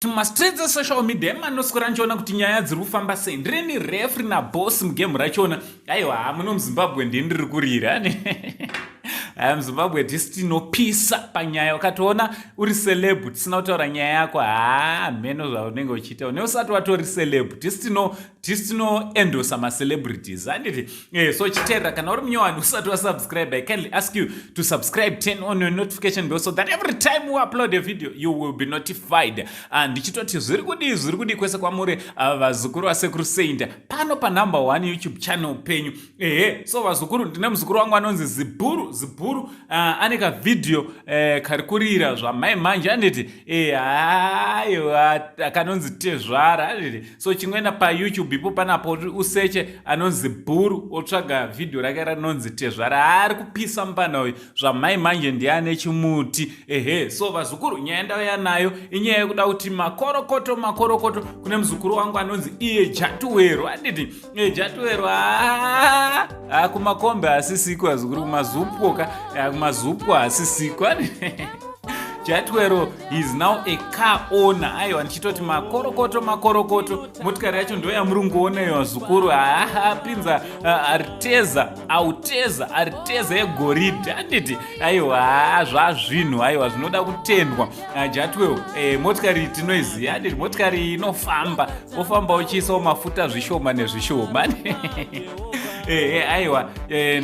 Mumastreets esocial media emanoswera ndichiona kuti nyaya dziri kufamba sei. Ndirini refri naboss mugame rachona. Aiwa, muno muZimbabwe ndini ndiri kurira. Aya muZimbabwe tisi tinopisa panyaya. Ukatoona uri celeb tisina kutaura nyaya yako, haa, mheno zvaunenge uchiita une usati watori celeb. Tisi tinoendosa macelebrities, handiti? So chiteerera, kana uri munyowani usati wasubscribe, I kindly ask you to subscribe, turn on your notification bell so that every time we upload a video you will be notified. Ndichitoti zviri kudii, zviri kudii kwese kwamuri, vazukuru vasekuru Saint pano panumber one YouTube channel penyu. Ehe, so vazukuru, ndine muzukuru wangu anonzi Zibhuru. Zibhuru ane kavhidhiyo kari kurira zvamai manje, handiti? Haiwa, kanonzi Tezvara, handiti? So chingoenda paYouTube ipo panapo useche anonzi Bhuru, otsvaga vhidhiyo rake rinonzi Tezvara. Ari kupisa mupana uyu zvamai manje, ndiane chimuti. Ehe, so vazukuru, nyaya ndauya nayo inyaya yekuda kuti makorokoto, makorokoto kune muzukuru wangu anonzi iye Jatuwero, handiti? Jatuwero kumakombe hasisiko, vazukuru, kumazupwoka, kumazupwo hasisiko. Jatwero is now a car owner. Aiwa, ndichitoti makorokoto, makorokoto. Motikari yacho ndo yamuri kuona iyo, vazukuru. Haapinza ariteza, auteza, ariteza yegoridhe, handiti? Aiwa, zvazvinhu, aiwa, zvinoda kutendwa. Jatwell, motikari tinoiziva, handiti? Motikari inofamba, ofamba uchiisawo mafuta zvishoma nezvishoma. Aiwa,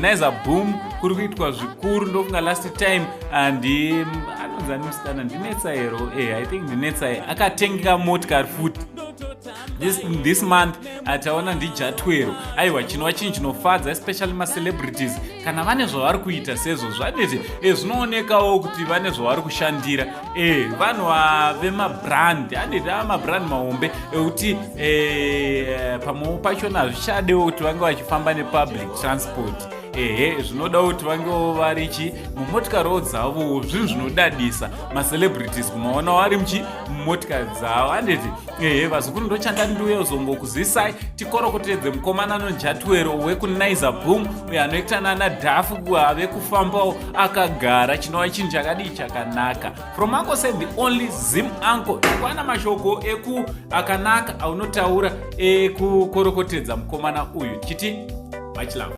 Naiza Boom kuri kuitwa zvikuru. Ndofunga last time ndi anonzi ani musikana, ndinetsa hero, I think ndinetsa, akatenga motikari futi. This month taona ndiJatwero. Aiwa, chinova chinhu chinofadza, especially macelebrities kana vane zvavari kuita sezvo, handiti? Zvinoonekawo kuti vane zvavari kushandira. Vanhu vemabrand, handiti? Ava mabrand mahombe ekuti pamwewo pachona hazvichadewo kuti vange vachifamba nepublic transport. Ehe, zvinoda kuti vangewo vari chi mumotikariwo dzavowo. Zvinhu zvinodadisa macelebrities kumaona vari muchi mumotikari dzavo, handiti? Ehe, vazukuru, ndochanda ndiuye uzongokuzisai tikorokotedze mukomana anonjatwero wekuNaiza Boom, uyo anoita nana Dhafu ave kufambawo akagara, chinova chinhu chakadii chakanaka. From Uncle Saint, the only Zim uncle, kwana mashoko eku akanaka aunotaura ekukorokotedza mukomana uyu, tichiti much love.